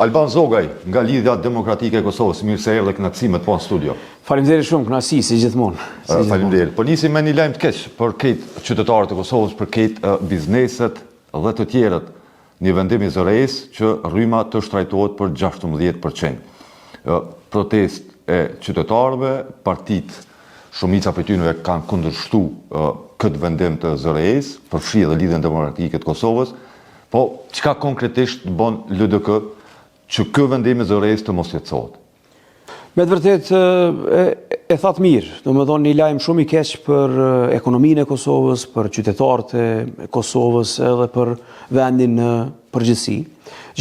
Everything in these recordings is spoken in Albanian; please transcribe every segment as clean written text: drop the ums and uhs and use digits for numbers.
Alban Zogaj, nga Lidhja Demokratike e Kosovës, mirë se erdhe, kënaqësi me të pa në studio. Faleminderit shumë, kënaqësi si gjithmonë. Si gjithmonë. Faleminderit. Po nisim me një lajm të keq për krejt qytetarët e Kosovës, për krejt bizneset dhe të tjerët. Një vendim i ZRrE-së që rryma të shtrajtohet për 16%. Protestë e qytetarëve, partitë shumica prej tyneve kanë kundërshtu këtë vendim të ZRrE-së, përfshi edhe Lidhjen Demokratike të Kosovës. Po, çka konkretisht bën LDK që ky vendim i ZRrE-së të mos jetësohet? Me të vërtetë e, e thatë mirë, domethonë një lajm shumë i keq për ekonominë e Kosovës, për qytetarët e Kosovës edhe për vendin në përgjithësi.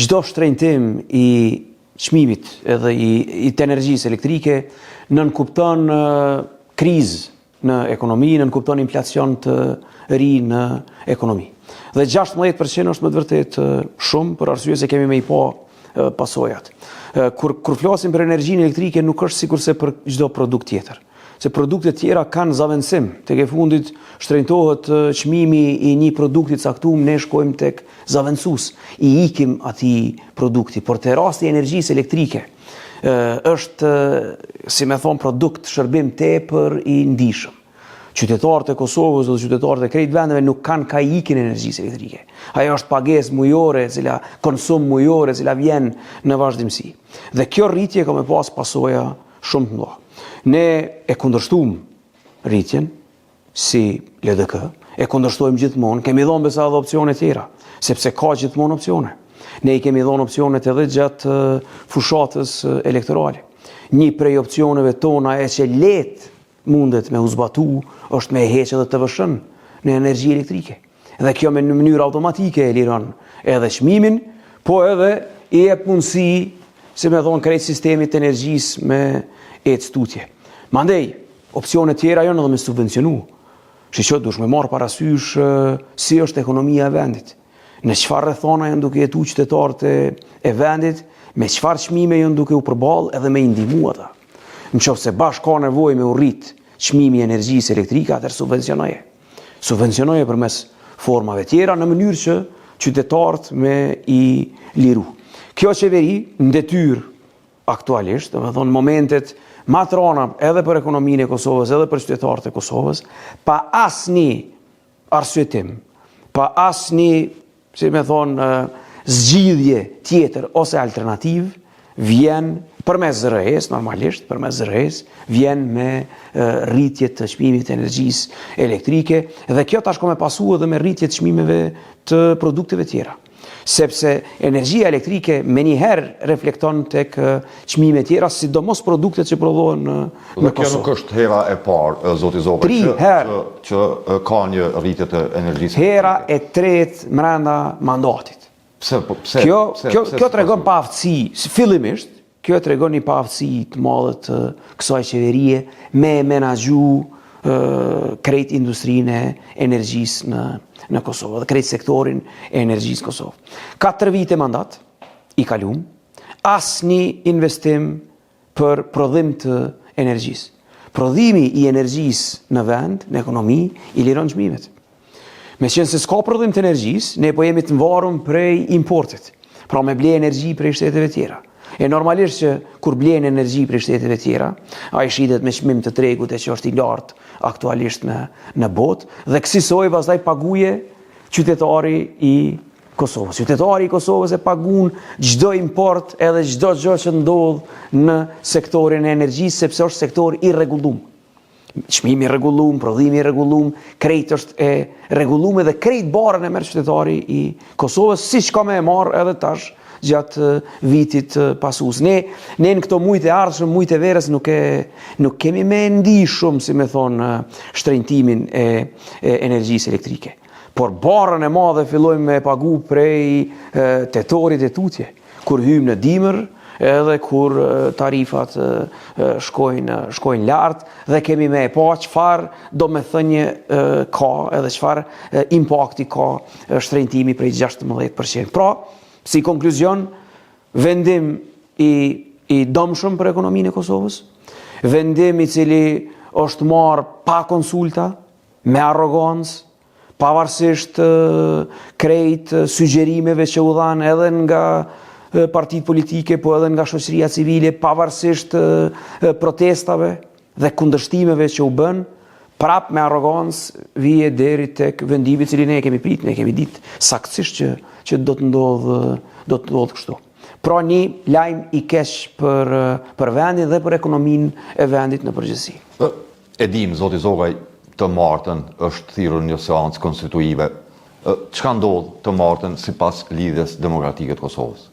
Çdo shtrenjtim i çmimit edhe i, i të energjisë elektrike nënkupton krizë në ekonomi, nënkupton inflacion të ri në ekonomi. Dhe 16% është me të vërtetë shumë për arsye se kemi me i pa pasojat. Kur, kur flasim për energjinë elektrike nuk është sikurse për çdo produkt tjetër. Se produktet tjera kanë zavendësim, tek e fundit shtrenjtohet çmimi i një produkti të caktum, ne shkojmë tek zavendësues, i ikim atij produkti. Por te rasti i energjisë elektrike, është, si me thonë, produkt shërbim tepër i ndishëm. Qytetarët e Kosovës dhe qytetarët e krejt vendeve nuk kanë ka i ikin energjisë elektrike. Ajo është pagesë mujore, e cila konsum mujore, e cila vjen në vazhdimësi. Dhe kjo rritje ka me pas pasoja shumë të mëdha. Ne e kundërshtum rritjen, si LDK, e kundërshtojmë gjithmonë, kemi dhonë besa edhe opcione tjera, sepse ka gjithmonë opcione. Ne i kemi dhonë opcionet edhe gjatë fushatës elektorale. Një prej opcioneve tona e që lehtë mundet me u zbatu është me e heq edhe TVSH-në në energji elektrike. Dhe kjo me në mënyrë automatike e liron edhe çmimin, po edhe i jep mundësi, si me thonë, krejt sistemit të energjisë me ecë tutje. Mandej, Opsione tjera janë edhe me subvencionu. Shiqo, duhesh me marrë parasysh si është ekonomia e vendit. Në çfarë rrethana janë duke jetu qytetarët e, e vendit, me çfarë çmime janë duke u përballë edhe me i ndihmu ata. Në qoftë se bash ka nevojë me u rrit çmimi i energjisë elektrike, atëherë subvencionoje. Subvencionoje përmes formave tjera në mënyrë që qytetarët me i liru. Kjo qeveri në detyrë aktualisht, domethonë momentet ma të rana edhe për ekonominë e Kosovës, edhe për qytetarët e Kosovës, pa asnjë arsyetim, pa asnjë, si me thonë, zgjidhje tjetër ose alternativë, vjen përmes ZRrE-së, normalisht, përmes ZRrE-së, vjen me rritje të çmimit të energjisë elektrike, dhe kjo tash ka me pasu edhe me rritje të çmimeve të produkteve tjera. sepse energjia elektrike menjëherë reflekton tek çmime tjera, sidomos produktet që prodhohen në në Kosovë. Dhe kjo nuk është hera e parë, zoti Zogaj, që, që, që ka një rritje të energjisë. Hera e tretë mrenda mandatit. Pse, po, pse, kjo, pse, kjo, pse, kjo tregon paaftësi, fillimisht, Kjo e tregon një paaftësi të madhe të kësaj qeverie me e menaxhu krejt industrinë e energjisë në në Kosovë dhe krejt sektorin e energjisë në Kosovë. 4 vite mandat i kalum, asnjë investim për prodhim të energjisë. Prodhimi i energjisë në vend, në ekonomi, i liron çmimet. Meqenëse s'ka prodhim të energjisë, ne po jemi të mvarun prej importit. Pra me ble energji prej shteteve tjera. E normalisht që kur blen energji prej shteteve tjera, ai shitet me çmim të tregut e që është i lartë aktualisht në, në botë, dhe kësisoj pastaj paguje qytetari i Kosovës. Qytetari i Kosovës e pagun çdo import edhe çdo gjë që ndodh në sektorin e energjisë, sepse është sektor i rregullum. Çmimi i rregullum, prodhimi i rregullum, krejt është e rregullume dhe krejt barrën e merr qytetari i Kosovës, siç ka me e marr edhe tash gjatë vitit pasues. Ne ne në këto mujt e ardhshëm, mujt e verës nuk e nuk kemi me ndi shumë, si me thonë, shtrenjtimin e, e energjisë elektrike. Por barrën e madhe fillojmë me pagu prej e, tetorit e tutje. Kur hyjmë në dimër, edhe kur tarifat shkojnë shkojnë lart dhe kemi me e pa çfarë domethënie ka edhe çfarë impakti ka shtrenjtimi prej 16%. Pra, si konkluzion, vendim i i dëmshëm për ekonominë e Kosovës, vendim i cili është marrë pa konsulta, me arrogancë, Pavarësisht krejt sugjerimeve që u dhanë edhe nga partitë politike, po edhe nga shoqëria civile, pavarësisht protestave dhe kundërshtimeve që u bënë, prap me arrogancë vije deri tek vendimi i cili ne e kemi pritë, ne e kemi ditë saktësisht që që do të ndodhë do të ndodhë kështu. Pra një lajm i keq për për vendin dhe për ekonominë e vendit në përgjithësi. E dimë, zoti Zogaj, të martën është thirrur një seancë konstituive. Çka ndodh të martën sipas Lidhjes Demokratike të Kosovës?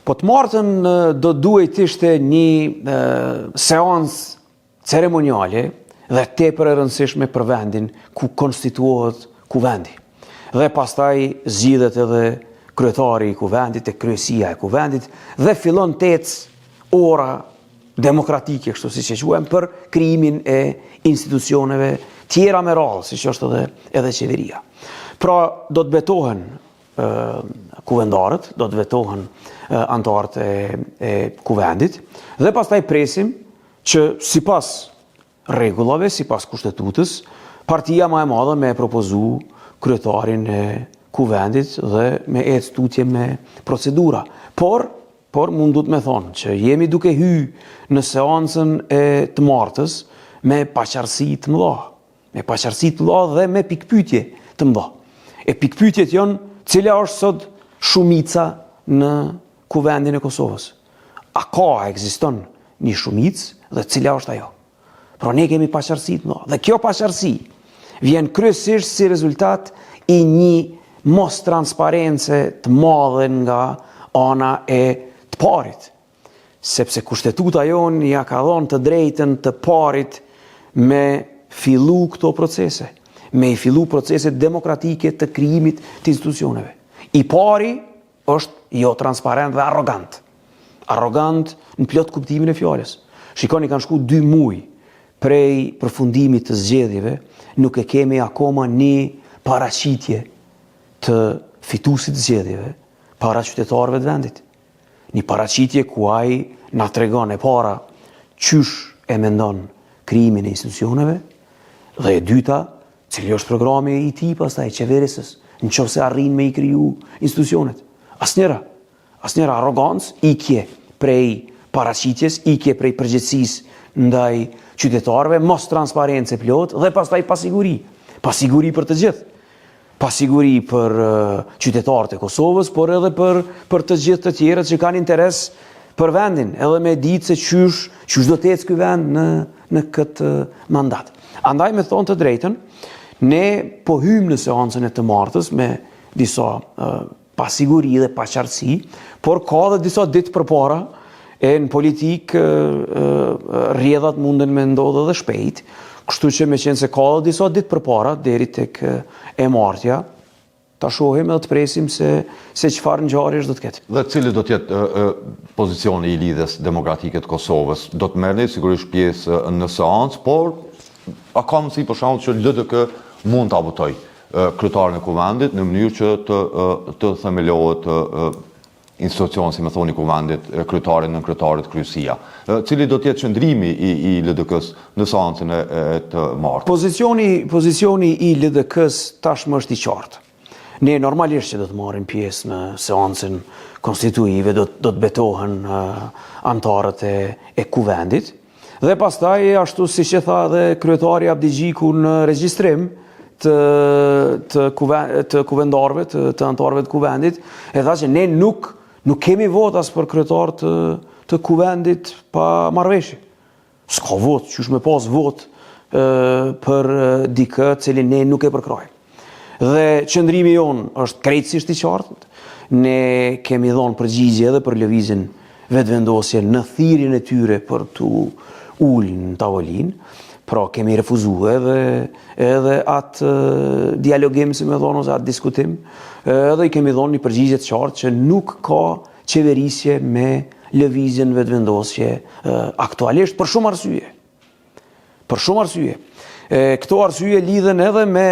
Po të martën do duhej të ishte një seancë ceremoniale dhe tepër e rëndësishme për vendin ku konstituohet kuvendi. Dhe pastaj zgjidhet edhe kryetari i kuvendit e kryesia e kuvendit dhe fillon të ecë ora demokratike, kështu siç e quajmë, për krijimin e institucioneve tjera me radhë, siç është edhe, edhe qeveria. Pra, do të betohen kuvendarët, do të betohen anëtarët e, e kuvendit, dhe pastaj presim që sipas rregullave, sipas kushtetutës, partia ma e madhe me e propozu kryetarin e kuvendit dhe me ecë tutje me procedura. Por, por mund duhet me thonë që jemi duke hy në seancën e të martës me paqartësi të mëdha. Me paqartësi të mëdha dhe me pikëpyetje të mëdha. E pikëpyetjet janë cila është sot shumica në Kuvendin e Kosovës. A ka, a ekziston një shumicë dhe cila është ajo? Pra ne kemi paqartësi të mëdha. Dhe kjo paqartësi vjen kryesisht si rezultat i një mos transparence të madhe nga ana e të parit. Sepse kushtetuta jonë ja ka dhonë të drejtën të parit me fillu këto procese, me i fillu proceset demokratike të krijimit të institucioneve. I pari është jo transparent dhe arrogant. Arrogant në plot kuptimin e fjalës. Shikoni kanë shku dy muj prej përfundimit të zgjedhjeve, nuk e kemi akoma një paraqitje të fituesit të zgjedhjeve para qytetarëve të vendit. Një paraqitje ku ai na tregon e para qysh e mendon krijimin e institucioneve dhe e dyta, cili është programi i tij pastaj qeverisës, në qoftë se arrin me i kriju institucionet. Asnjëra, asnjëra arrogancë, ikje prej paraqitjes, ikje prej përgjegjësisë ndaj qytetarëve, mos transparencë e plotë dhe pastaj pasiguri. Pasiguri për të gjithë. Pasiguri për qytetarët e Kosovës, por edhe për për të gjithë të tjerët që kanë interes për vendin, edhe me ditë se qysh, qysh do të ecë ky vend në në këtë mandat. Andaj me thonë të drejtën, ne po hyjmë në seancën e të martës me disa pasiguri dhe paqartësi, por ka dhe disa ditë përpara e në politikë rrjedhat munden me ndodhë edhe shpejt, kështu që meqenëse ka dhe disa ditë përpara, deri tek e martja, ta shohim edhe të presim se, se çfarë ngjarjesh do të ketë. Dhe cili do të jetë pozicioni i Lidhjes Demokratike të Kosovës? Do të merrni sigurisht pjesë në seancë, por a ka mundësi për shembull që LDK mund ta votojë kryetarin e Kuvendit në mënyrë që të të themelohet institucioni, si me thonë, i Kuvendit, kryetari, nënkryetarët, kryesia. Cili do të jetë qëndrimi i, i LDK-së në seancën e, e të martës? Pozicioni, pozicioni i LDK-së tashmë është i qartë. Ne normalisht që do të marrim pjesë në seancën konstituive, do, do të betohen anëtarët e, e Kuvendit, Dhe pastaj, ashtu siç e tha edhe kryetari Abdixhiku në regjistrim të, të, kuven, të kuvendarëve, të, të anëtarëve të kuvendit, e tha që ne nuk, nuk kemi votë as për kryetar të, të kuvendit pa marrëveshje. S'ka votë, qysh me pas votë për dikë cilin ne nuk e përkrahim. Dhe qëndrimi jonë është krejtësisht i qartë. Ne kemi dhënë përgjigje edhe për lëvizjen Vetëvendosje në thirrjen e tyre për t'u ulë në tavolinë, pra kemi refuzu edhe, edhe atë dialogim, si me thonë, ose atë diskutim, edhe i kemi dhonë një përgjigje të qartë që nuk ka qeverisje me lëvizjen Vetëvendosje aktualisht për shumë arsye. Për shumë arsye. E, këto arsye lidhen edhe me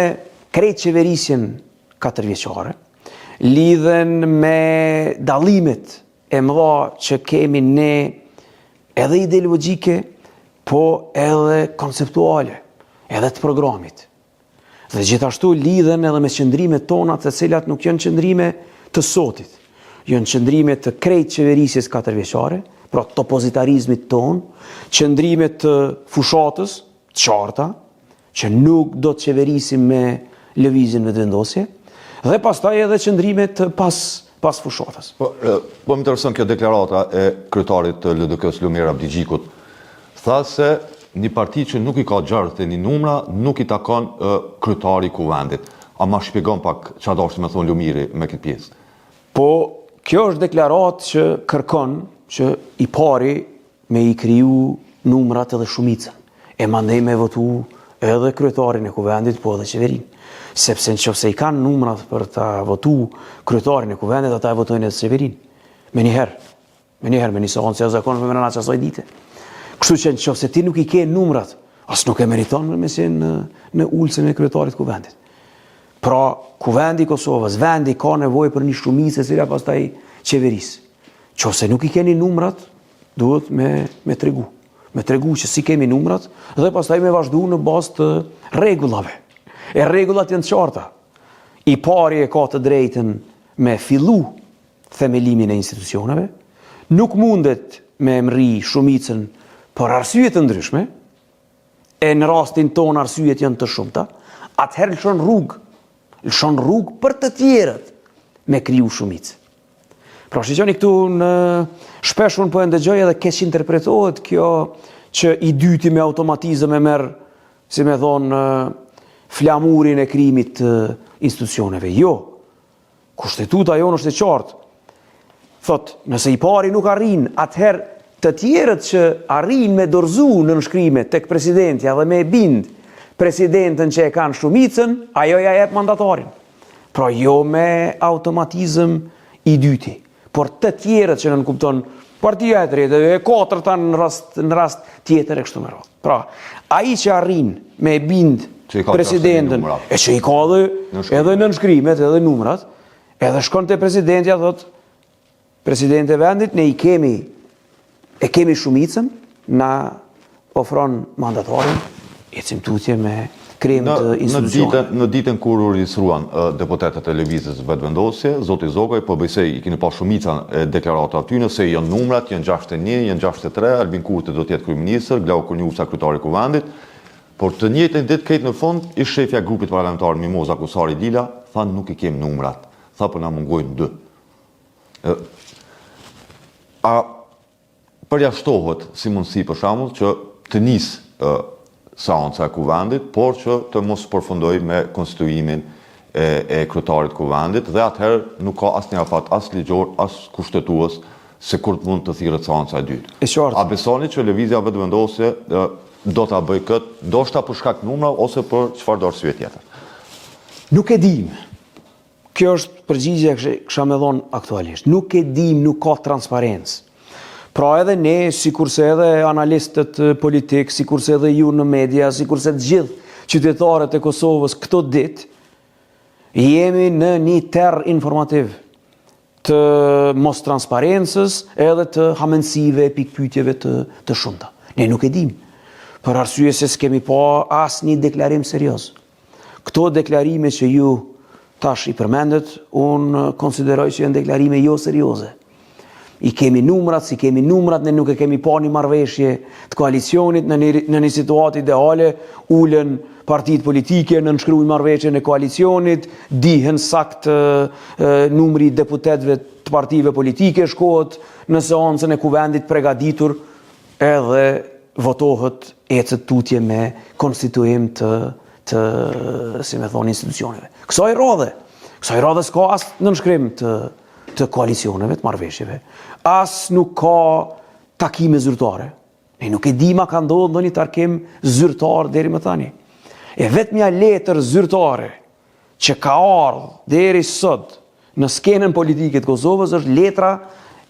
krejt qeverisjen katërvjeçare, lidhen me dallimet e mëdha që kemi ne edhe ideologjike, po edhe konceptuale, edhe të programit. Dhe gjithashtu lidhen edhe me qëndrimet tona të cilat nuk janë qëndrime të sotit. Janë qëndrime të krejt qeverisjes katërvjeçare, pra të opozitarizmit tonë, qëndrime të fushatës, të qarta, që nuk do të qeverisim me Lëvizjen Vetëvendosje, dhe pastaj edhe qëndrime të pas pas fushatës. Po, po më intereson kjo deklarata e kryetarit të LDK-së Lumir Abdixhikut. Tha se një parti që nuk i ka 61 numra, nuk i takon kryetari i Kuvendit. A ma shpjegon pak çka dashti me thonë Lumiri me këtë pjesë? Po, kjo është deklaratë që kërkon që i pari me i kriju numrat edhe shumicën, e mandej me votu edhe kryetarin e kuvendit, po edhe qeverinë. Sepse në qoftë se i kanë numrat për ta votu kryetarin e kuvendit, ata e votojnë edhe qeverinë. Menjëherë, menjëherë, me një seancë të jashtëzakonshme mrena qasaj dite. Kështu që në qoftë se ti nuk i ke numrat, as nuk e meriton me qenë në, në ulësen e kryetarit të kuvendit. Pra, kuvendi i Kosovës, vendi ka nevojë për një shumicë e cila pastaj qeveris. Qoftë se nuk i keni numrat, duhet me, me tregu. Me tregu që s'i kemi numrat dhe pastaj me vazhdu në bazë të rregullave. E rregullat janë të qarta. I pari e ka të drejtën me fillu themelimin e institucioneve, nuk mundet me mrri shumicën për arsye të ndryshme, e në rastin tonë arsyet janë të shumta, atëherë lëshon rrugë, lëshon rrugë për të tjerët me kriju shumicë. Pra shikoni këtu në shpesh unë po e ndëgjoj edhe keqinterpretohet kjo që i dyti me automatizëm e merr, si me thonë, flamurin e krijimit të institucioneve. Jo, Kushtetuta jonë është e qartë. Thotë, nëse i pari nuk arrin, atëherë të tjerët që arrin me dorëzu nënshkrime tek presidentja dhe me e bind presidenten që e kanë shumicën, ajo ja jep mandatarin. Pra jo me automatizëm i dyti, por të tjerët që nënkupton partia e tretë, e katërta në rast në rast tjetër e kështu me radhë. Pra, ai që arrin me e bind presidenten, e që i ka edhe edhe nënshkrimet, edhe numrat, edhe shkon te presidentja thotë Presidente e vendit, ne i kemi, e kemi shumicën, na ofron mandatarin, ecim tutje me krijim të institucioneve. Në ditën, në ditën kur u regjistruan deputetët e Lëvizjes Vetëvendosje, zoti Zogaj, po besoj i keni pa shumica e deklaratave tyne, se janë numrat, janë 61, janë 63, Albin Kurti do të jetë kryeministër, Glauk Konjufca kryetar i Kuvendit, por të njëjtën ditë krejt në fund, ish shefja e grupit parlamentar Mimoza Kusari Lila tha nuk i kem numrat, tha po na mungojnë dy. A përjashtohet si mundësi për shembull që të nisë seanca e Kuvendit, por që të mos përfundojë me konstituimin e, e kryetarit të Kuvendit dhe atëherë nuk ka asnjë afat as ligjor, as kushtetues se kur të mund të thirret seanca e dytë. E qartë. A besoni që Lëvizja Vetëvendosje do ta bëjë këtë, ndoshta për shkak numrave ose për çfarëdo arsye tjetër? Nuk e dimë. Kjo është përgjigja që kisha me dhonë aktualisht. Nuk e dim, nuk ka transparencë. Pra edhe ne, sikurse edhe analistët politikë, sikurse edhe ju në media, sikurse të gjithë qytetarët e Kosovës këto ditë, jemi në një terr informativ të mostransparencës edhe të hamendësive e pikëpyetjeve të, të shumta. Ne nuk e dim, për arsye se s'kemi pa asnjë deklarim serioz. Këto deklarime që ju tash i përmendët, unë konsideroj që janë deklarime jo serioze. I kemi numrat, s'i kemi numrat, ne nuk e kemi pa një marrëveshje të koalicionit në një, në një situatë ideale, ulen partitë politike, nënshkruajnë marrëveshjen e koalicionit, dihen saktë numri i deputetëve të partive politike, shkohet në seancën e kuvendit pregaditur edhe votohet, ecet tutje me konstituim të, të si me thonë, institucioneve. Kësaj radhe, kësaj radhe s'ka as nënshkrim të, të koalicioneve, të marrëveshjeve, as nuk ka takime zyrtare. Ne nuk e dimë a ka ndodhur ndonjë takim zyrtar deri më tani. E vetmja letër zyrtare që ka ardhë deri sot në skenën politike të Kosovës është letra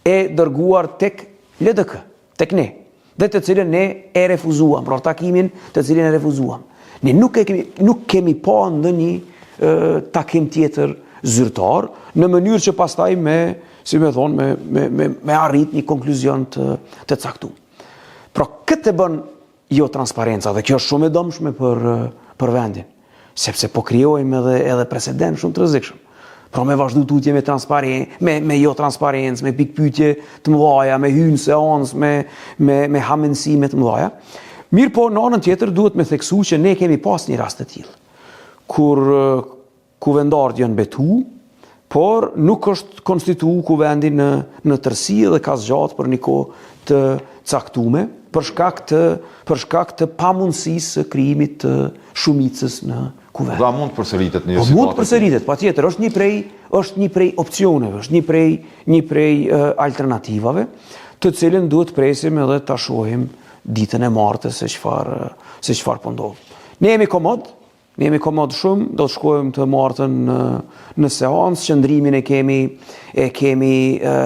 e dërguar tek LDK, tek ne, dhe të cilën ne e refuzuam, pra takimin të cilin e refuzuam. Ne nuk e kemi nuk kemi pa ndonjë takim tjetër zyrtar në mënyrë që pastaj me, si me thonë, me me me me arrit një konkluzion të të caktuar. Pra këtë e bën jo transparenca dhe kjo është shumë e dëmshme për për vendin, sepse po krijojmë edhe edhe precedent shumë të rrezikshëm. Pra me vazhdu tutje me transparen, me, me jo transparencë, me pikëpyetje të mëdhaja, me hy në seancë, me, me, me hamendësime të mëdhaja. Mirëpo, në anën tjetër, duhet me theksu që ne kemi pas një rast të tillë. Kur kuvendarët janë betu, por nuk është konstitu kuvendi në, në tërësi dhe ka zgjatë për një kohë të caktume, për shkak të, për shkak të pamundësisë së krijimit të shumicës në kuvend. Dhe a mund të përsëritet një po situatë? Mund të përsëritet, patjetër, është një prej është një prej opsioneve, është një prej një prej uh, alternativave, të cilën duhet të presim edhe ta shohim ditën e martë se çfarë se çfarë po ndodh. Ne jemi komod, ne jemi komod shumë, do të shkojmë të martën në në seancë, qëndrimin e kemi e kemi e,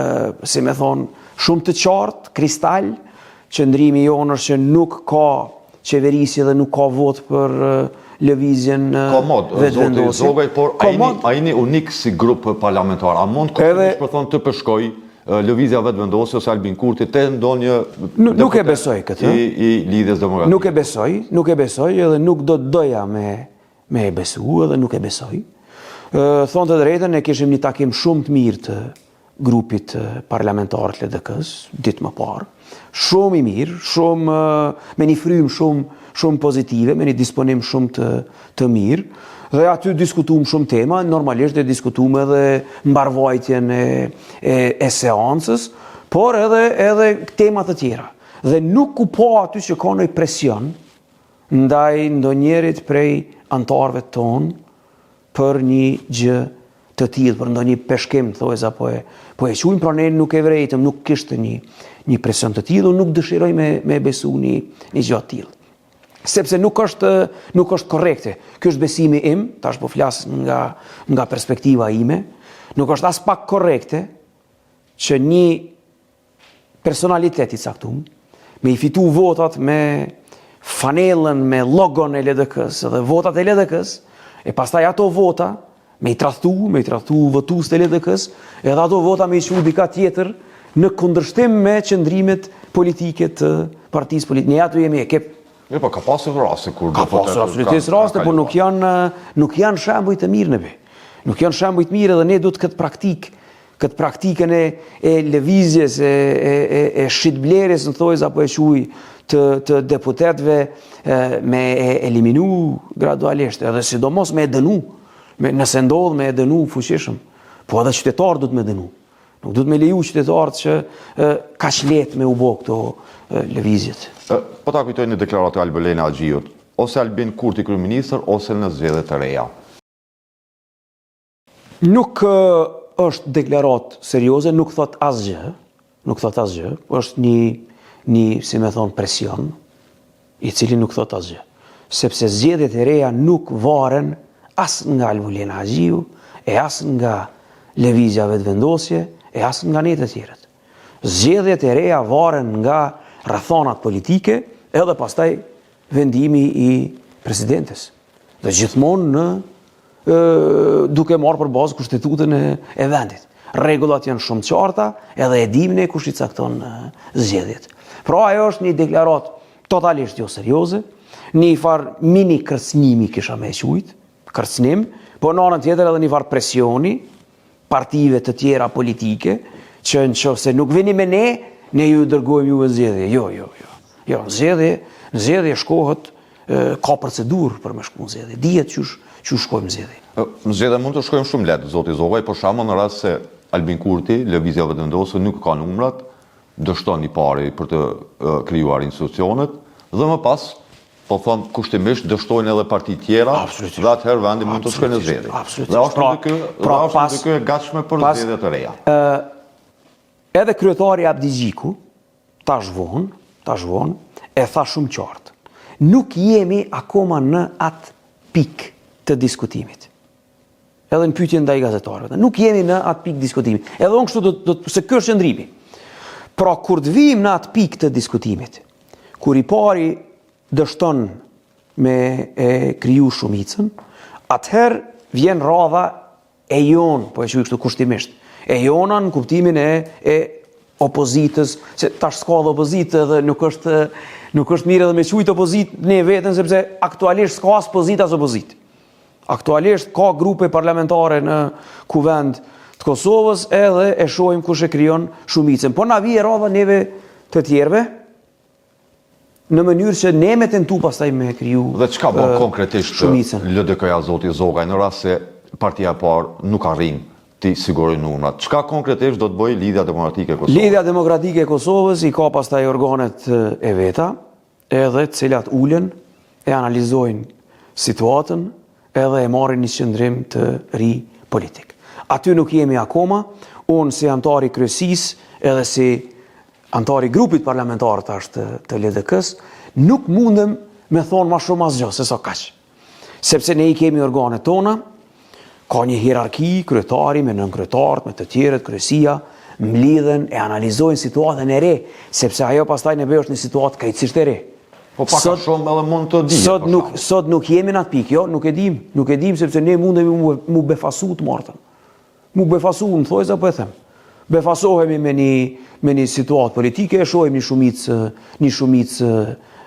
si me thonë, shumë të qartë, kristal, qëndrimi jonë është që nuk ka qeverisje dhe nuk ka votë për lëvizjen Komod, zoti Zogaj, por a jeni, a jeni unik si grup parlamentar? A mund të edhe, për thonë të peshkoj lëvizja Vetëvendosje ose Albin Kurti te ndonjë nuk, nuk e besoj këtë. I, i Lidhjes Demokratike. Nuk e besoj, nuk e besoj edhe nuk do të doja me me e besu edhe nuk e besoj. Thonë të drejtën, ne kishim një takim shumë të mirë të grupit parlamentar të LDK-së, ditë më parë. Shumë i mirë, shumë me një frymë shumë shumë pozitive, me një disponim shumë të të mirë. Dhe aty diskutum shumë tema, normalisht e diskutum edhe mbarvajtjen e, e, e seancës, por edhe edhe tema të tjera. Dhe nuk u pa aty që ka ndonjë presion ndaj ndonjërit prej anëtarëve tonë për një gjë të tillë, për ndonjë peshkim, thojza po e po e quajmë, pra ne nuk e vrejtëm, nuk kishte një një presion të tillë, unë nuk dëshiroj me me besu një një gjë të tillë. Sepse nuk është nuk është korrekte. Ky është besimi im, tash po flas nga nga perspektiva ime, nuk është aspak korrekte që një personalitet i caktum, me i fitu votat me fanellën, me logon e LDK-së dhe votat e LDK-së, e pastaj ato vota me i tradhtu, me i tradhtu votuesit e LDK-së, edhe ato vota me i çu dika tjetër në kundërshtim me qëndrimet politike të partisë politike. Ne aty jemi ekip. Jo, po ka pasur raste kur ka pasur absolutisht raste, por nuk janë nuk janë shembuj të mirë në be. Nuk janë shembuj të mirë edhe ne duhet këtë praktikë Këtë praktikën e e lëvizjes e e e, e shitblerjes në thojza po e quaj të të deputetëve e, me e eliminu gradualisht edhe sidomos me e dënu me, nëse ndodh me e dënu fuqishëm po edhe qytetarët duhet me dënu nuk duhet me leju qytetarët që e, kaq lehtë me u bo këto e, lëvizjet Po ta kujtoj një deklaratë të Albulena Haxhiut, ose Albin Kurti kryeministër ose në zgjedhje të reja. Nuk është deklaratë serioze, nuk thot asgjë, nuk thot asgjë, është një, një si me thonë, presion, i cili nuk thot asgjë. Sepse zgjedhjet e reja nuk varen as nga Albulena Haxhiu, e as nga Lëvizja Vetëvendosje, e as nga ne të tjerët. Zgjedhjet e reja varen nga rrethanat politike, edhe pastaj vendimi i presidentes. Dhe gjithmonë në duke marrë për bazë kushtetutën e, e vendit. Rregullat janë shumë të qarta, edhe e dimë ne kush i cakton zgjedhjet. Pra ajo është një deklaratë totalisht jo serioze, një farë mini kërcënimi kisha me e qujt, kërcënim, po në anën tjetër edhe një farë presioni partive të tjera politike, që në qoftë se nuk vini me ne, ne ju dërgojmë juve në zgjedhje. Jo, jo, jo. Jo, në zgjedhje, në zgjedhje shkohet, ka procedurë për me shku në zgjedhje. Dihet qysh, qysh shkojmë në zgjedhje. Në zgjedhje mund të shkojmë shumë lehtë, zoti Zogaj, për shembull në rast se Albin Kurti, Lëvizja Vetëvendosje nuk ka numrat, dështon i pari për të krijuar institucionet dhe më pas po them kushtimisht dështojnë edhe partitë tjera dhe atëherë vendi mund të shkojë në zgjedhje. Absolutisht. Dhe është pra, LDK, pra, dhe është LDK e gatshme për pas, zgjedhje të reja. Ë edhe kryetari Abdixhiku tash vonë, tash vonë e tha shumë qartë. Nuk jemi akoma në atë pikë të diskutimit. Edhe në pyetje ndaj gazetarëve. Nuk jemi në atë pikë diskutimi. Edhe unë kështu do do se ky është qëndrimi. Pra kur të vijmë në atë pikë të diskutimit, kur i pari dështon me e kriju shumicën, atëherë vjen radha e jonë, po e quaj kështu kushtimisht, e jona në kuptimin e, e opozitës, se tash s'ka dhe opozitë edhe nuk është, nuk është mirë edhe me qujtë opozitë ne veten, sepse aktualisht s'ka as pozitë as opozitë. Aktualisht ka grupe parlamentare në Kuvend të Kosovës edhe e shohim kush e krijon shumicën. Po na vije radha neve të tjerëve në mënyrë që ne me tentu pastaj me kriju Dhe çka bën konkretisht shumicën. LDK-ja zoti Zogaj në rast se partia e parë nuk arrin t'i sigurojë numrat? Çka konkretisht do të bëjë Lidhja Demokratike e Kosovës? Lidhja Demokratike e Kosovës i ka pastaj organet e veta, edhe të cilat ulen e analizojnë situatën edhe e marrin një qëndrim të ri politik. Aty nuk jemi akoma, unë si anëtar i kryesisë edhe si anëtar i grupit parlamentar tash të, të LDK-së, nuk mundem me thonë ma shumë asgjë se sa kaq. Sepse ne i kemi organet tona, ka një hierarki, kryetari me nënkryetarët, me të tjerët, kryesia, mblidhen e analizojnë situatën e re, sepse ajo pastaj në be është një situatë krejtësisht e re. Po pak a shumë edhe mund të dihet. Sot nuk, sot nuk jemi në atë pikë, jo, nuk e dim, nuk e dim sepse ne mundemi mu, mu befasu të martën. Mu befasu, në thojza po e them. Befasohemi me një, me një situatë politike, e shohim një shumicë, një shumicë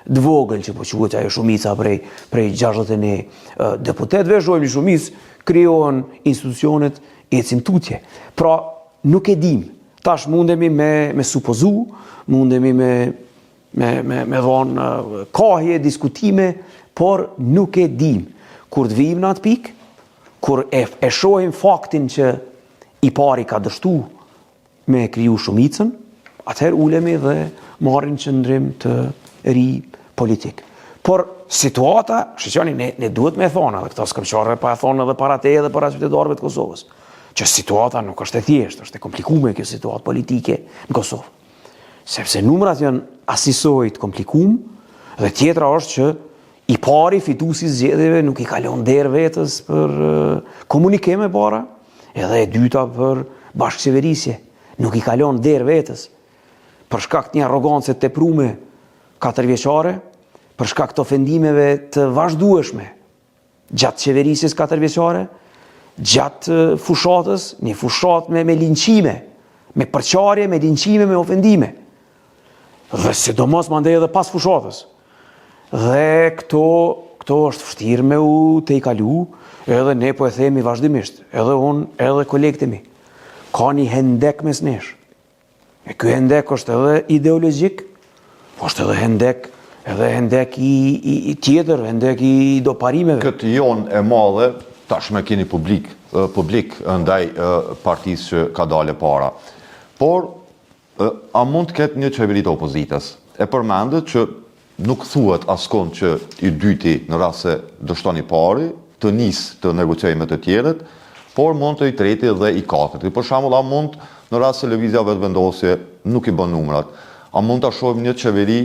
të vogël që po quhet ajo shumica prej, prej 61 deputetëve, shohim një shumicë, krijohen institucionet, ecim tutje. Pra, nuk e dim. Tash mundemi me, me supozu, mundemi me, me, me, me dhonë kahje, diskutime, por nuk e dim. Kur të vijmë në atë pikë, kur e, e shohim faktin që i pari ka dështu me kriju shumicën, atëherë ulemi dhe marrim qëndrim të ri politik. Por situata, shiqoni, ne, ne duhet me thonë, edhe këto s'kam qare pa e thonë edhe para teje edhe para qytetarëve të Kosovës, që situata nuk është e thjeshtë, është e komplikume kjo situatë politike në Kosovë. Sepse numrat janë asisoj të komplikum, dhe tjetra është që I pari fituesi i zgjedhjeve nuk i ka lënë derë vetes për komunikim e para, edhe e dyta për bashkëqeverisje. Nuk i ka lënë derë vetes për shkak të një arrogance të teprume katërvjeçare, për shkak të ofendimeve të vazhdueshme gjatë qeverisjes katërvjeçare, gjatë fushatës, një fushatë me, me linçime, me përçarje, me linçime, me ofendime. Dhe sidomos mandej edhe pas fushatës. Dhe këto, këto është vështirë me u tejkalu, edhe ne po e themi vazhdimisht, edhe unë, edhe kolegët e mi. Ka një hendek mes nesh. E ky hendek është edhe ideologjik, po është edhe hendek, edhe hendek i, i, i tjetër, hendek i do parimeve. Këtë jo-në e madhe, tashmë keni publik, publik ndaj partisë që ka dalë e para. Por, A mund të ketë një qeveri të opozitës? E përmendët që nuk thuhet askund që i dyti në rast se dështon i pari, të nisë të negociojë me të tjerët, por mund të i treti dhe i katërti. Për shembull, a mund në rast se Lëvizja Vetëvendosje nuk i bën numrat, a mund ta shohim një qeveri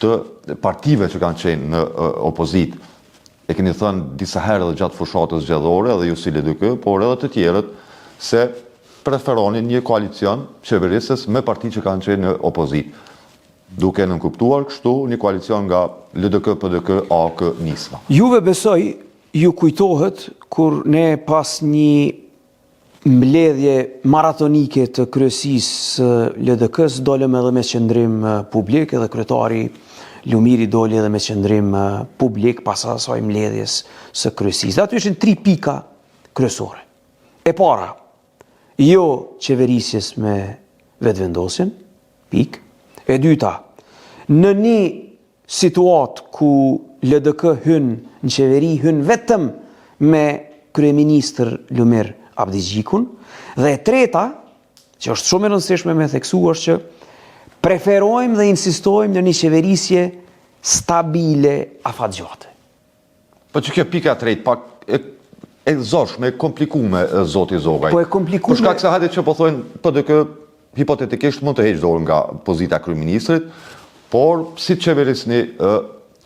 të partive që kanë qenë në opozitë? E keni thënë disa herë edhe gjatë fushatës zgjedhore, edhe ju si LDK, por edhe të tjerët, se preferoni një koalicion qeverisës me parti që kanë qenë në opozitë, duke nënkuptuar kështu një koalicion nga LDK, PDK, AAK, Nisma. Juve besoj ju kujtohet kur ne pas një mbledhje maratonike të kryesisë së LDK-së dolëm edhe me qëndrim publik edhe kryetari Lumiri doli edhe me qëndrim publik pas asaj mbledhjes së kryesisë. Dhe aty ishin tri pika kryesore. E para, jo qeverisjes me Vetëvendosjen, pikë. E dyta, në një situatë ku LDK hyn në qeveri, hyn vetëm me kryeministër Lumir Abdixhikun. Dhe e treta, që është shumë e rëndësishme me theksu, është që preferojmë dhe insistojmë në një qeverisje stabile afatgjate. Po që kjo pika e tretë pak e e zorshme, e komplikume zoti Zogaj. Po e komplikume. Për shkak se hajde që po thonë PDK hipotetikisht mund të heqë dorë nga pozita e kryeministrit, por si të qeverisni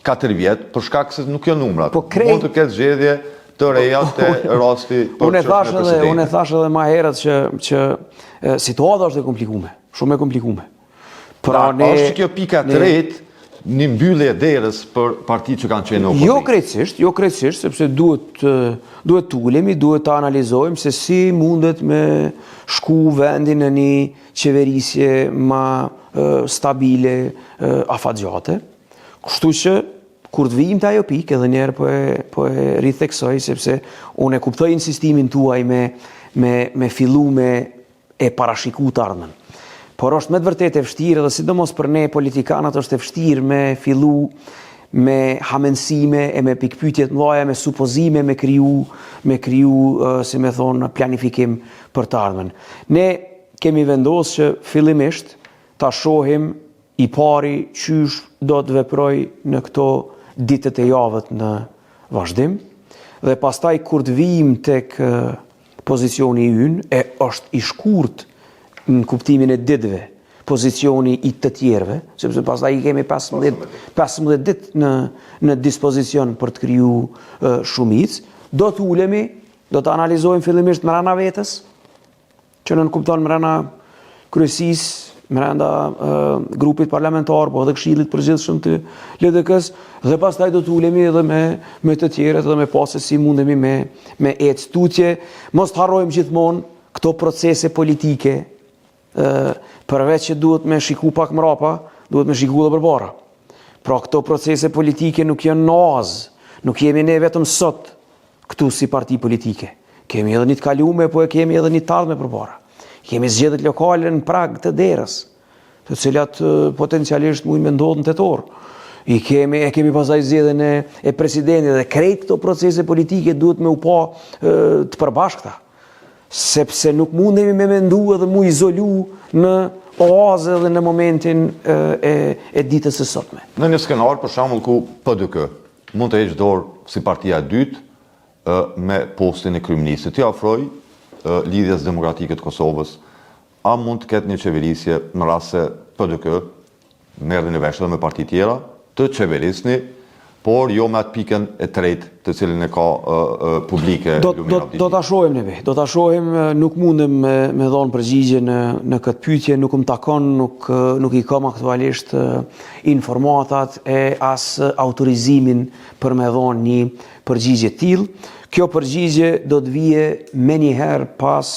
4 vjet për shkak se nuk janë numrat. Po krejt... Mund të ketë zgjedhje të reja te rasti për unë thash edhe unë e thash edhe më herët që që situata është e komplikume, shumë e komplikume. Pra ne është kjo pika e tretë një mbyllje e derës për partitë që kanë qenë në opozitë. Jo krejtësisht, jo krejtësisht, sepse duhet duhet të ulemi, duhet të analizojmë se si mundet me shku vendi në një qeverisje ma stabile afatgjate. Kështu që. Kur të vijmë te ajo pikë, edhe një herë po e po e ritheksoj sepse unë e kuptoj insistimin tuaj me me me fillu me e parashiku të ardhmen. Por është me të vërtetë e vështirë dhe sidomos për ne politikanët është e vështirë me fillu me hamendësime e me pikëpyetje të mëdha, me supozime, me kriju, me kriju, si me thonë, planifikim për të ardhmen. Ne kemi vendosë që fillimisht ta shohim i pari qysh do të veprojë në këto ditët e javët në vazhdim dhe pastaj kur të vijmë tek Pozicioni ynë e është i shkurt në kuptimin e ditëve, pozicioni i të tjerëve, sepse pastaj i kemi 15, 15 ditë në, në dispozicion për të kriju shumicë, do të ulemi, do të analizojmë fillimisht mrena vetes, që nënkupton mrena kryesisë, mrenda grupit parlamentar, po edhe këshillit përgjithshëm të LDK-së, dhe pastaj do të ulemi edhe me, me të tjerët dhe me pa se si mundemi me, me ecë tutje. Mos të harrojmë gjithmonë këto procese politike, përveç që duhet me shiku pak mrapa, duhet me shiku edhe përpara. Pra këto procese politike nuk janë në oazë, nuk jemi ne vetëm sot këtu si parti politike. Kemi edhe një të kalume, po e kemi edhe një të ardhme përpara. Kemi zgjedhjet lokale në prag të derës, të cilat potencialisht mujnë me ndodhë në tetor. I kemi, e kemi pastaj zgjedhjen e, e presidentit dhe krejt këto procese politike duhet me u pa e, të përbashkëta. Sepse nuk mundemi me mendu edhe mu izolu në oazë edhe në momentin e, e, e ditës së sotme. Në një skenar, për shembull, ku PDK Mund të heqë dorë si partia e dytë me postin e kryeministrit, t'ia ofrojë Lidhjes Demokratike të Kosovës, a mund të ketë një qeverisje në rast se PDK merreni vesh edhe me parti tjera, të qeverisni, por jo me atë pikën e tretë të cilën e ka publike do, do, do ta shohim neve, do ta shohim, nuk mundem me, me dhonë përgjigje në, në këtë pyetje, nuk më takon, nuk, nuk i kam aktualisht informatat e as autorizimin për me dhonë një përgjigje të tillë. Kjo përgjigje do të vije menjëherë pas,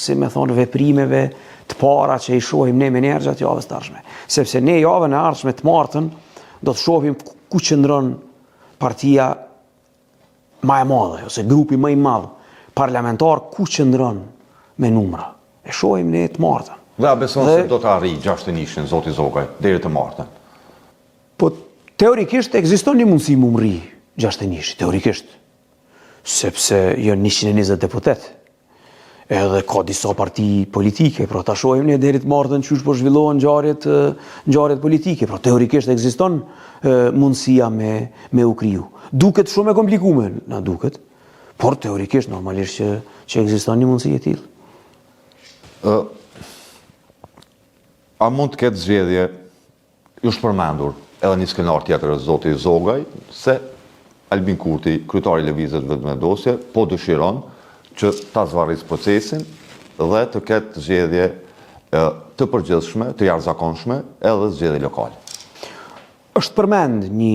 si me thonë, veprimeve të para që i shohim ne menjëherë gjatë javës të ardhshme. Sepse ne javën e ardhshme të martën do të shohim ku qëndron partia ma e madhe, ose grupi më i madh parlamentar ku qëndron me numra. E shohim ne të martën. Dhe a beson dhe, se do të arrijë 61-shin, zoti Zogaj, deri të martën? Po, teorikisht ekziston një mundësi mu mrri 61-shi, teorikisht. Sepse janë 120 deputet. Edhe ka disa parti politike, pra ta shohim ne deri të martën qysh po zhvillohen ngjarjet ngjarjet politike, pra teorikisht ekziston mundësia me me u kriju. Duket shumë e komplikume, na duket, por teorikisht normalisht që që ekziston një mundësi e tillë. Ë A mund të ketë zgjedhje Ju është përmendur edhe një skenar tjetër zoti Zogaj se Albin Kurti, kryetari i Lëvizjes Vetëvendosje, po dëshiron që ta zvarrisë procesin dhe të ketë zgjedhje të përgjithshme, të jashtëzakonshme, edhe zgjedhje lokale. Është përmend një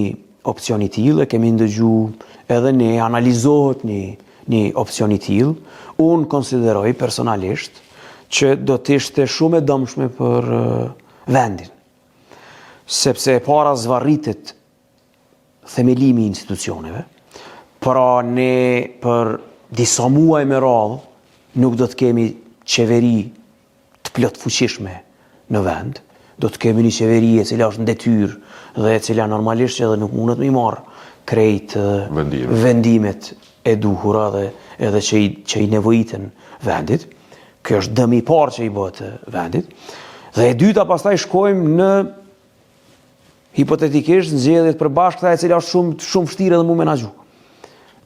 opcion i tillë, e kemi ndëgju edhe ne, analizohet një një opcion i tillë. Unë konsideroj personalisht që do të ishte shumë e dëmshme për vendin. Sepse e para zvarritet themelimi i institucioneve, pra ne për disa muaj me radhë nuk do të kemi qeveri të plotfuqishme në vend, do të kemi një qeveri e cila është në detyrë dhe e cila normalisht edhe nuk mundet me i marrë krejt vendimet e duhura dhe edhe që i, që i nevojiten vendit. Kjo është dëmi i parë që i bëhet vendit. Dhe e dyta pastaj shkojmë në hipotetikisht në zgjedhje të përbashkëta e cila është shumë shumë vështirë edhe mu menaxhu.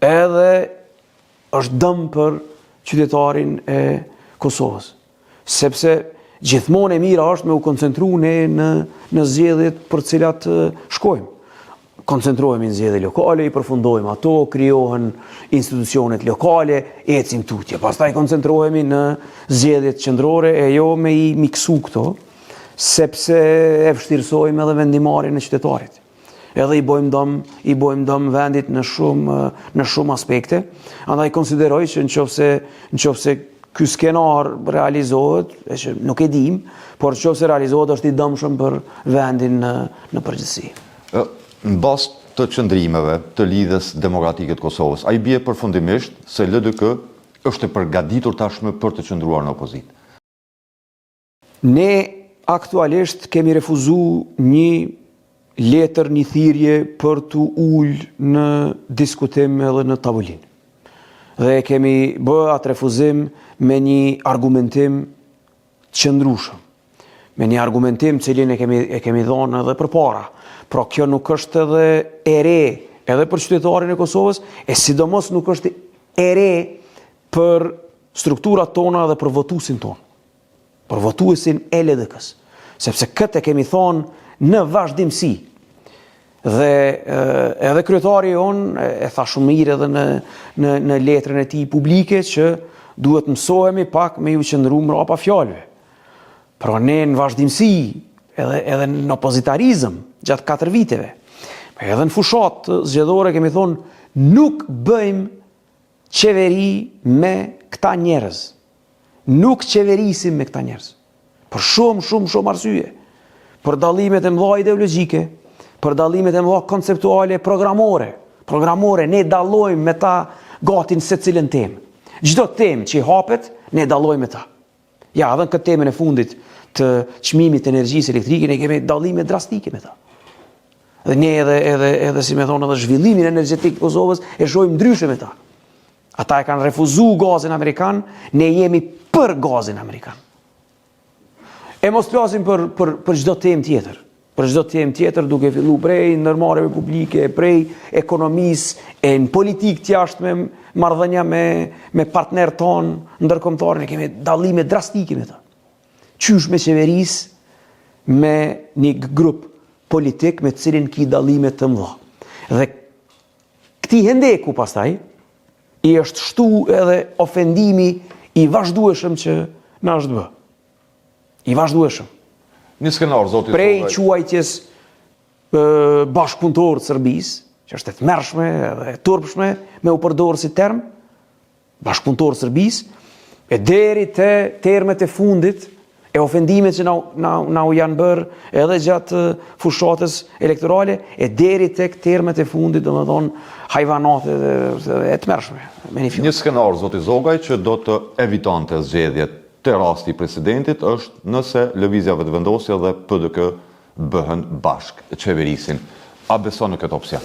Edhe është dëm për qytetarin e Kosovës. Sepse gjithmonë e mira është me u koncentru ne në në zgjedhjet për të cilat shkojmë. Koncentrohemi në zgjedhje lokale, i përfundojmë ato, krijohen institucionet lokale, ecim tutje. Pastaj koncentrohemi në zgjedhjet qendrore e jo me i miksu këto, sepse e vështirësojmë edhe vendimmarrjen e qytetarit. Edhe i bojmë dëm, i bojmë dëm vendit në shumë në shumë aspekte. Andaj konsideroj që në qoftë se në qoftë se ky skenar realizohet, e që nuk e dim, por në qoftë se realizohet është i dëmshëm për vendin në në përgjithësi. Në bazë. të qëndrimeve të Lidhjes Demokratike të Kosovës, a i bie përfundimisht se LDK është e përgatitur tashmë për të qëndruar në opozitë? Ne aktualisht kemi refuzu një letër, një thirrje për t'u ulë në diskutim edhe në tavolinë. Dhe e kemi bë atë refuzim me një argumentim të qëndrueshëm. Me një argumentim cilin e kemi e kemi dhënë edhe përpara. Pra kjo nuk është edhe e re edhe për qytetarin e Kosovës, e sidomos nuk është e re për strukturat tona dhe për votuesin tonë. Për votuesin e LDK-së. Sepse këtë e kemi thonë në vazhdimësi. Dhe edhe kryetari jonë e tha shumë mirë edhe në, në, në letrën e tij publike që duhet mësohemi pak me ju qëndru mrapa fjalëve. Pra ne në vazhdimësi, edhe, edhe në opozitarizëm, gjatë 4 viteve, edhe në fushatë zgjedhore kemi thonë, nuk bëjmë qeveri me këta njerëz. Nuk qeverisim me këta njerëz. Për shumë, shumë, shumë arsye. Për dallimet e mëdha ideologjike, për dallimet e mëdha konceptuale, programore. Programore, ne dallojmë me ta gati në secilën temë. Çdo temë që i hapet, ne dallojmë me ta. Ja, edhe në këtë temën e fundit të çmimit të energjisë elektrike, ne kemi dallime drastike me ta. Dhe ne edhe, edhe, edhe si me thonë, edhe zhvillimin energjetik të Kosovës e shohim ndryshe me ta. Ata e kanë refuzu gazin amerikan, ne jemi për gazin amerikan. E mos flasim për, për, për çdo temë tjetër. Për çdo temë tjetër duke fillu prej ndërmarrjeve publike, prej ekonomisë e në politikë të jashtme, marrëdhënia me me partnerët tonë ndërkombëtarë, ne kemi dallime drastike me ta. Qysh me qeveris me një grup politik me të cilin ki dallime të mëdha. Dhe këtij hendeku pastaj i është shtu edhe ofendimi i vazhdueshëm që na është bë. I vazhdueshëm. Një skenar, zoti Prej quajtjes bashkëpunëtor të Serbisë, që është e tmerrshme dhe e turpshme me u përdorë si term, bashkëpunëtor të Serbisë, e deri te termet e fundit e ofendimet që na, na, na u janë bërë edhe gjatë fushatës elektorale, e deri tek termet e fundit, domethënë, hajvanate dhe, dhe e tmerrshme, me një fjalë. Një skenar, zoti Zogaj, që do të evitonte zgjedhjet Te rasti i presidentit është nëse Lëvizja Vetëvendosje dhe PDK bëhen bashkë, qeverisin. A beson në këtë opsion?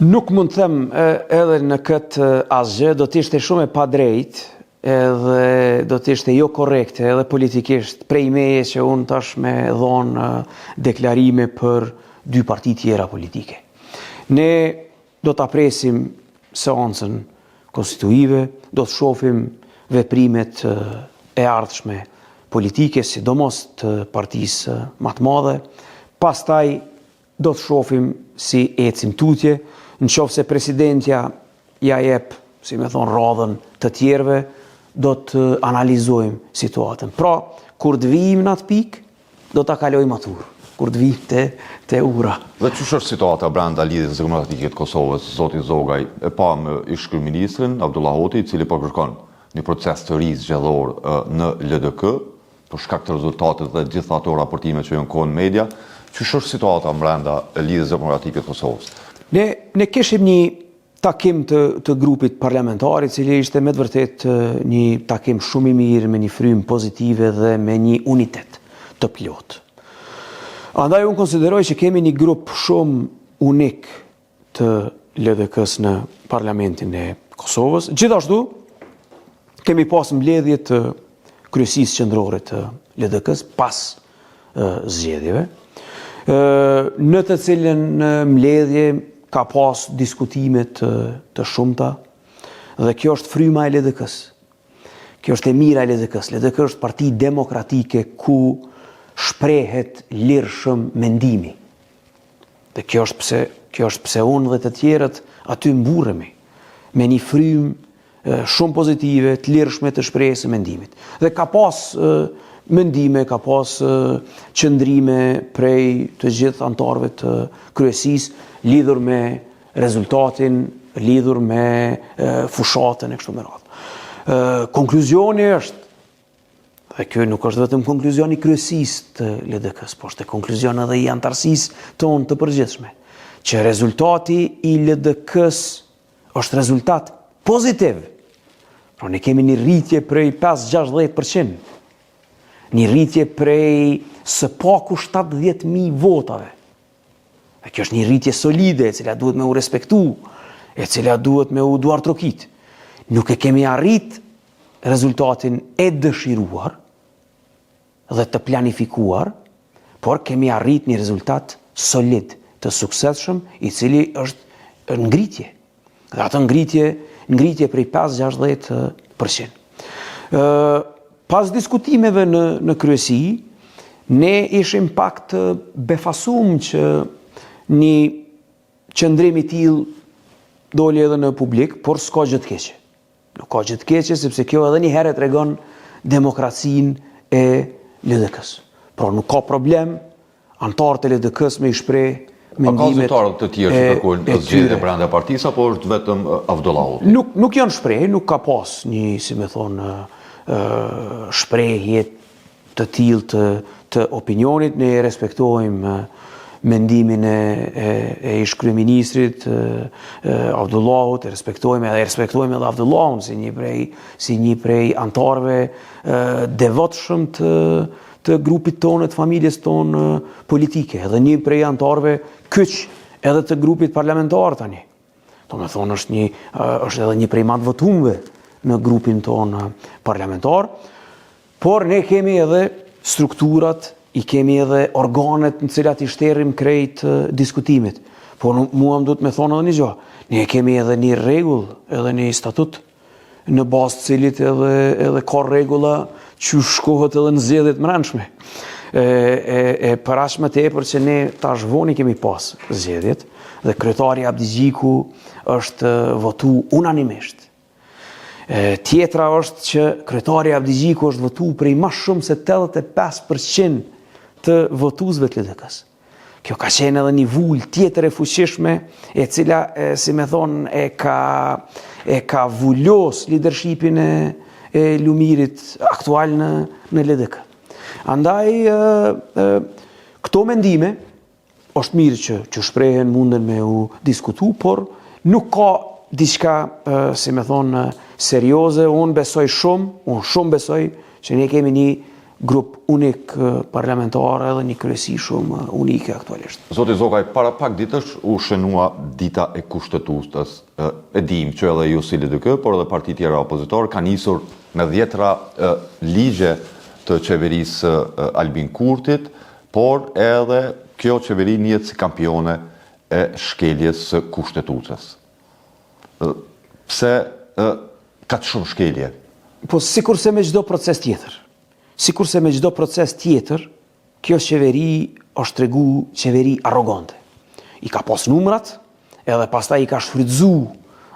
Nuk mund të them edhe në këtë asgjë, do të ishte shumë e padrejtë edhe do të ishte jo korrekte edhe politikisht prej meje që unë tash me dhonë deklarime për dy parti tjera politike. Ne Do ta presim seancën konstituive, do të shohim veprimet e ardhshme politike, sidomos të partisë ma të madhe. Pastaj do të shohim si ecim tutje, në qoftë se presidentja ja jep, si me thonë, radhën të tjerëve, do të analizojmë situatën. Pra, kur të vijmë në atë pikë, Do ta kalojmë atë urë, kur të vijmë te, te ura. Dhe qysh është situata brenda Lidhjes Demokratike të Kosovës, zoti Zogaj, e pamë ish-kryeministrin Avdullah Hoti, i cili po kërkon një proces të ri zgjedhor në LDK, për shkak të rezultatit dhe gjitha ato raportime që janë konë në media, qysh është situata brenda Lidhjes Demokratike të Kosovës? Ne, ne kishim një takim të, të grupit parlamentar, i cili ishte me të vërtetë një takim shumë i mirë, me një frymë pozitive dhe me një unitet të plotë. Andaj unë konsideroj që kemi një grup shumë unik të LDK-së në parlamentin e Kosovës. Gjithashtu, kemi pas mbledhje të kryesisë qendrore të LDK-së pas zgjedhjeve, në të cilën mbledhje ka pas diskutime të, të shumta dhe kjo është fryma e LDK-së. Kjo është e mira e LDK-së. LDK është parti demokratike ku shprehet lirshëm mendimi. Dhe kjo është pse, kjo është pse unë dhe të tjerët aty mburremi me një frymë shumë pozitive, të lirshme të shprehjes së mendimit. Dhe ka pas mendime, ka pas qëndrime prej të gjithë anëtarëve të kryesisë lidhur me rezultatin, lidhur me fushatën e kështu me radhë. Konkluzioni është Dhe kjo nuk është vetëm konkluzion i kryesisë të LDK-së, por është konkluzion edhe i anëtarësisë tonë të përgjithshme. Që rezultati i LDK-së është rezultat pozitiv. Pra ne kemi një rritje prej 5-60%. Një rritje prej së paku 70.000 votave. Dhe kjo është një rritje solide, e cila duhet me u respektu, e cila duhet me u duartrokit. Nuk e kemi arrit rezultatin e dëshiruar dhe të planifikuar, por kemi arrit një rezultat solid, të suksesshëm, i cili është ngritje. Dhe atë ngritje, ngritje prej 5-60%. Ë pas diskutimeve në në kryesi, ne ishim pak të befasum që një qëndrim i tillë doli edhe në publik, por s'ka gjë të keqe. Nuk ka gjë të keqe sepse kjo edhe një herë tregon demokracinë e LDK-së. Pra nuk ka problem anëtarët e LDK-së me i shpreh mendimet. A ka zyrtarë të tjerë që kërkojnë zgjedhje brenda partisë apo është vetëm Avdullahu? Nuk nuk janë shpreh, nuk ka pas një, si me thonë, shprehje të tillë të të opinionit, ne e respektojmë mendimin e e, e ish kryeministrit Avdullahut, e respektojmë edhe e respektojmë edhe Avdullahun si një prej si një prej anëtarëve devotshëm të të grupit tonë, të familjes tonë politike, edhe një prej anëtarëve kyç edhe të grupit parlamentar tani. Domethonë është një është edhe një prej ma të votumve në grupin tonë parlamentar. Por ne kemi edhe strukturat, i kemi edhe organet në cilat i shterrim krejt diskutimet. Por mua më duhet me thonë edhe një gjë. Ne kemi edhe një rregull, edhe një statut në bazë të cilit edhe edhe ka rregulla që shkohet edhe në zgjedhje të mbrendshme. E, e, e për aq më tepër që ne tash vonë i kemi pas zgjedhjet dhe kryetari Abdixhiku është votu unanimisht. E, tjetra është që kryetari Abdixhiku është votu prej ma shumë se 85% të votuesve të LDK-së. Kjo ka qenë edhe një vulë tjetër e fuqishme, e cila, e, si me thonë, e ka, e ka vulos leadershipin e, e Lumirit aktual në, në LDK. Andaj, e, e, këto mendime, është mirë që, që shprehen, munden me u diskutu, por nuk ka diçka, si me thonë, serioze, unë besoj shumë, unë shumë besoj që ne kemi një grup unik parlamentar edhe një kryesi shumë unike aktualisht. Zoti Zogaj, para pak ditësh u shënua dita e Kushtetutës. E dimë që edhe ju si LDK, por edhe parti tjera opozitare kanë nisur me dhjetra ligje të qeverisë Albin Kurtit, Por edhe kjo qeveri njihet si kampione e shkeljes së Kushtetutës. Pse kaq shumë shkelje? Po sikurse me çdo proces tjetër. Sikurse me çdo proces tjetër, kjo qeveri është tregu qeveri arrogante. I ka pas numrat, edhe pastaj i ka shfrytëzu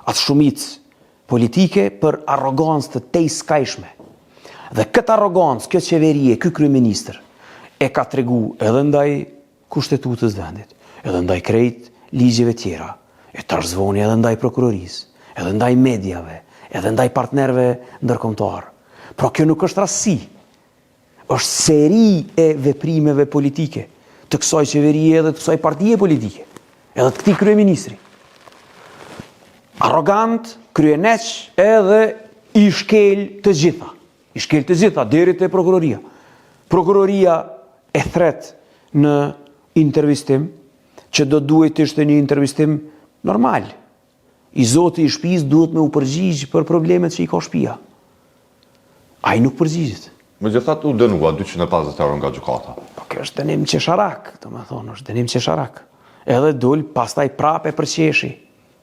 atë shumicë politike për arrogancë të tejskajshme. Dhe këtë arrogancë kjo qeveri e ky kryeministër e ka tregu edhe ndaj Kushtetutës vendit, edhe ndaj krejt ligjeve tjera, e tash s'voni edhe ndaj prokurorisë, edhe ndaj mediave, edhe ndaj partnerëve ndërkombëtarë. Pra kjo nuk është rastësi. Është seri e veprimeve politike të kësaj qeverie edhe të kësaj partie politike, edhe të këtij kryeministri. Arrogant, kryeneç edhe i shkel të gjitha. I shkel të gjitha deri te prokuroria. Prokuroria e thret në intervistim që do duhej të ishte një intervistim normal. I zoti i shpisë duhet me u përgjigj për problemet që i ka shpia. Ai nuk përgjigjet. Megjithatë u dënua 250 euro nga gjykata. Po kjo është dënim qesharak, domethonë, është dënim qesharak. Edhe dul, pastaj prapë e përqeshi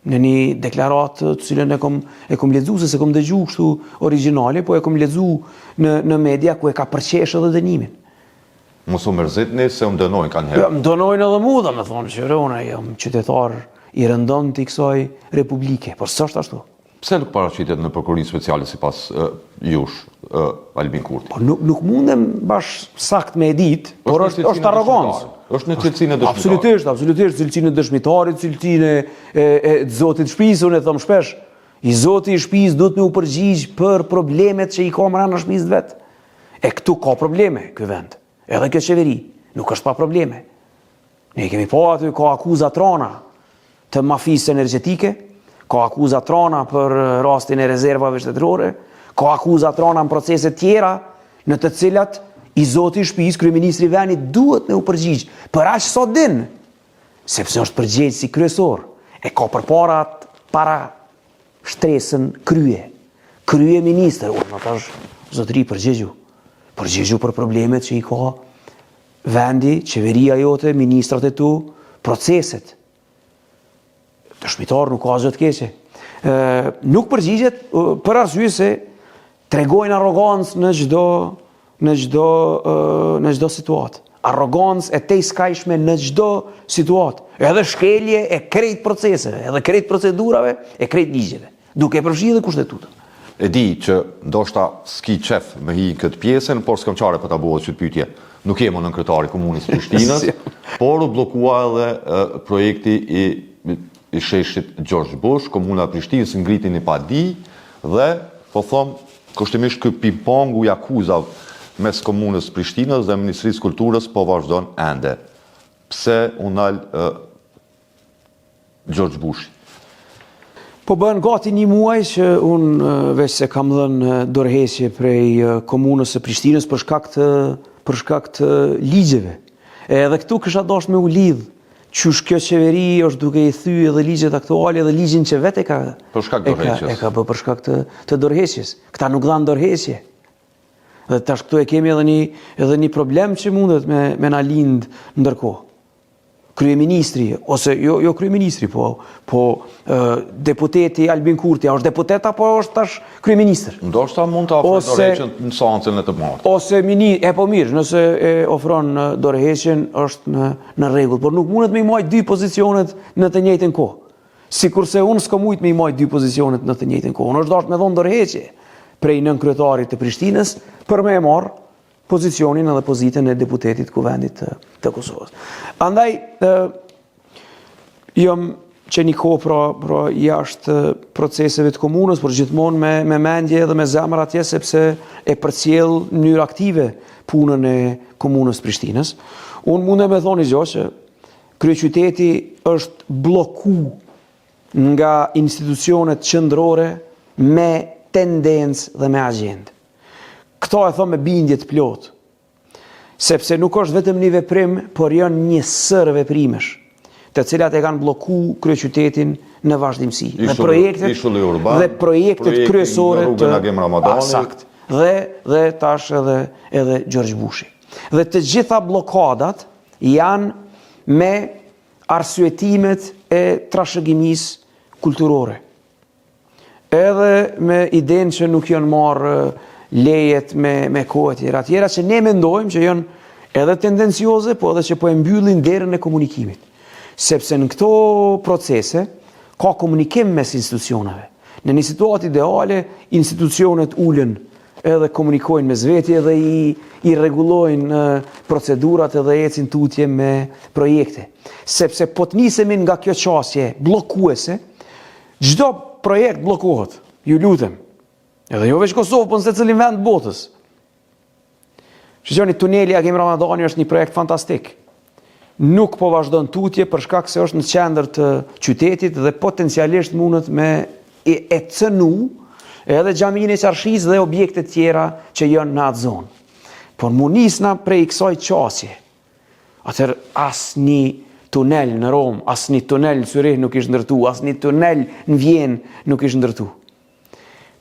në një deklaratë të cilën e kom, e kom lexu, se s'e kom dëgju kështu origjinale, po e kom lexu në, në media ku e ka përqesh edhe dënimin. Mos u mërzitni se më dënojnë kanjëherë. Jo, më dënojnë edhe mu, domethonë, që unë jam qytetar i rëndomtë i kësaj republike, por s'është ashtu. Pse nuk paraqitet në prokurorinë speciale sipas jush, Albin Kurti? Po nuk, nuk mundem bash sakt me e ditë, por është, është arrogancë. Është në cilësinë e dëshmitarit. Absolutisht, absolutisht, cilësinë e dëshmitarit, cilësinë e, e, e të zotit shpisë, unë e thom shpesh, i zoti i shpisë duhet me u përgjigj për problemet që i ka mrena shpisë të vet. E këtu ka probleme, ky vend. Edhe kjo qeveri nuk është pa probleme. Ne kemi pa aty ka akuza t'rana. të mafisë energjetike, ka akuza t'rana për rastin e rezervave shtetërore, ka akuza t'rana në procese tjera në të cilat i zoti i shtëpisë, kryeministri i vendit duhet me u përgjigj për aq sa din, sepse është përgjegjësi kryesor, e ka përpara para shtresën krye. Kryeministër, unë tash zotëri përgjigju. Përgjigju për problemet që i ka vendi, qeveria jote, ministrat e tu, proceset. Dëshmitar nuk ka asgjë të keqe. Ë nuk përgjigjet për arsye se tregojnë arrogancë në çdo në çdo në çdo situatë. Arrogancë e tejskajshme në çdo situatë. Edhe shkelje e krejt proceseve, edhe krejt procedurave, e krejt ligjeve. Duke përfshi edhe kushtetutën. E di që ndoshta s'ki qef me hi në këtë pjesën, por s'kam çare pa ta bo qët pyetje. Nuk je mo nënkryetar i Komunës së Prishtinës, por u bllokua edhe projekti i i sheshit George Bush, Komuna e Prishtinës ngriti një padi dhe po thom kushtimisht ky ping-pongu i akuzave mes Komunës së Prishtinës dhe Ministrisë së Kulturës po vazhdon ende. Pse u nal George Bushi. Po bëhen gati një muaj që unë veç se kam dhënë dorëheqje prej komunës së Prishtinës për shkak të për shkak të ligjeve. Edhe këtu kisha dashur me u lidh qysh kjo qeveri është duke i thy edhe ligjet aktuale edhe ligjin që vetë e ka për shkak të dorëheqjes. E ka bë për shkak të të dorëheqjes. Këta nuk dhanë dorëheqje. Dhe tash këtu e kemi edhe një edhe një problem që mundet me me na lind ndërkohë. Kryeministri ose jo jo kryeministri, po po e, deputeti Albin Kurti, a është deputet apo është tash kryeministër? Ndoshta mund ta ofrojë dorëheqjen në seancën e të martë. Ose mini, e po mirë, nëse e ofron dorëheqjen është në në rregull, por nuk mundet me i majt dy pozicionet në të njëjtën kohë. Sikurse unë s'kom mujt me i majt dy pozicionet në të njëjtën kohë. Unë është dashtë me dhonë dorëheqje prej nënkryetarit të Prishtinës për me e marrë pozicionin edhe pozitën e deputetit të Kuvendit të, të Kosovës. Andaj, ë jam që një kohë pra, pra jashtë proceseve të komunës, por gjithmonë me, me mendje dhe me zemër atje, sepse e përcjell në mënyrë aktive punën e komunës së Prishtinës. Unë mundem me thonë një gjë që kryeqyteti është blloku nga institucionet qendrore me tendencë dhe me agjendë. Këto e thom me bindje të plotë, sepse nuk është vetëm një veprim, por janë një sërë veprimesh, të cilat e kanë blloku kryeqytetin në vazhdimësi. Dhe projektet ishulli urban, dhe projektet kryesore të Agim Ramadanit. Sakt. Dhe dhe tash edhe edhe George Bushi. Dhe të gjitha bllokadat janë me arsyetimet e trashëgimisë kulturore. Edhe me idenë që nuk janë marrë lejet me, me kohë e tjera, tjera, që ne mendojmë që janë edhe tendencioze, po edhe që po e mbyllin derën e komunikimit. Sepse në këto procese ka komunikim mes institucioneve. Në një situatë ideale, institucionet ulen edhe komunikojnë mes veti edhe i, i rregullojnë procedurat edhe ecin tutje me projekte. Sepse po të nisemi nga kjo qasje bllokuese, Çdo projekt bllokohet. Ju lutem. Edhe jo veç Kosovë, po në secilin vend të botës. Shikoni, tuneli Agim Ramadani është një projekt fantastik. Nuk po vazhdon tutje për shkak se është në qendër të qytetit dhe potencialisht mundet me e, e cënu edhe xhaminë e Çarshisë dhe objektet tjera që janë në atë zonë. Por m'u nis na prej kësaj qasje, Atëherë asnjë tunel në Romë, asnjë tunel në Cyrih nuk ish ndërtu, asnjë tunel në Vjenë nuk ish ndërtu.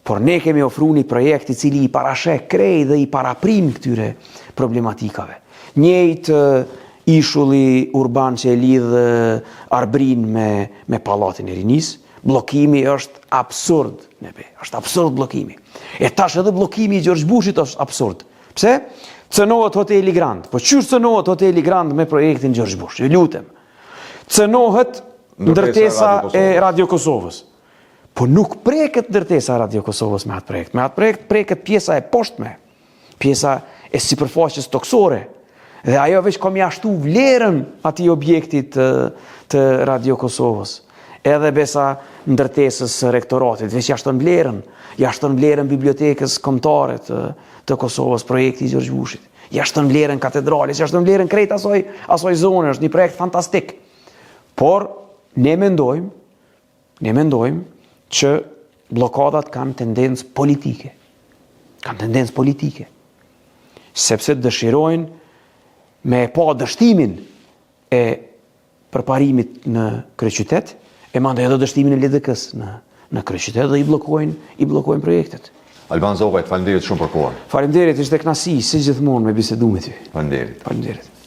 Por ne kemi ofru një projekt i cili i parasheh krejt dhe i paraprin këtyre problematikave. Njëjtë ishulli urban që e lidh Arbërinë me, me Pallatin e Rinisë, bllokimi është absurd, ne be, është absurd bllokimi. E tash edhe bllokimi i George Bushit është absurd. Pse? Cënohet hoteli Grand. Po qysh cënohet hoteli Grand me projektin George Bush? Ju lutem. Cënohet ndërtesa e Radio Kosovës. Po nuk preket ndërtesa e Radio Kosovës me atë projekt. Me atë projekt preket pjesa e poshtme, pjesa e sipërfaqes tokësore. Dhe ajo veç ka me ia shtu vlerën atij objektit të, të Radio Kosovës. Edhe besa ndërtesës së rektoratit, veç ia shton vlerën, ia shton vlerën bibliotekës kombëtare të, të Kosovës, projekti i George Bushit. Ia shton vlerën katedrales, ia shton vlerën krejt asaj, asaj zone, është një projekt fantastik. Por, Ne mendojmë, ne mendojmë që bllokadat kanë tendencë politike. Kanë tendencë politike. Sepse dëshirojnë me e pa dështimin e përparimit në kryeqytet, e mandej edhe dështimin e LDK-së në, në kryeqytet dhe i bllokojnë, i bllokojnë projektet. Alban Zogaj, faleminderit shumë për kohën. Faleminderit, ishte kënaqësi si gjithmonë me bisedu me ty. Faleminderit. Faleminderit.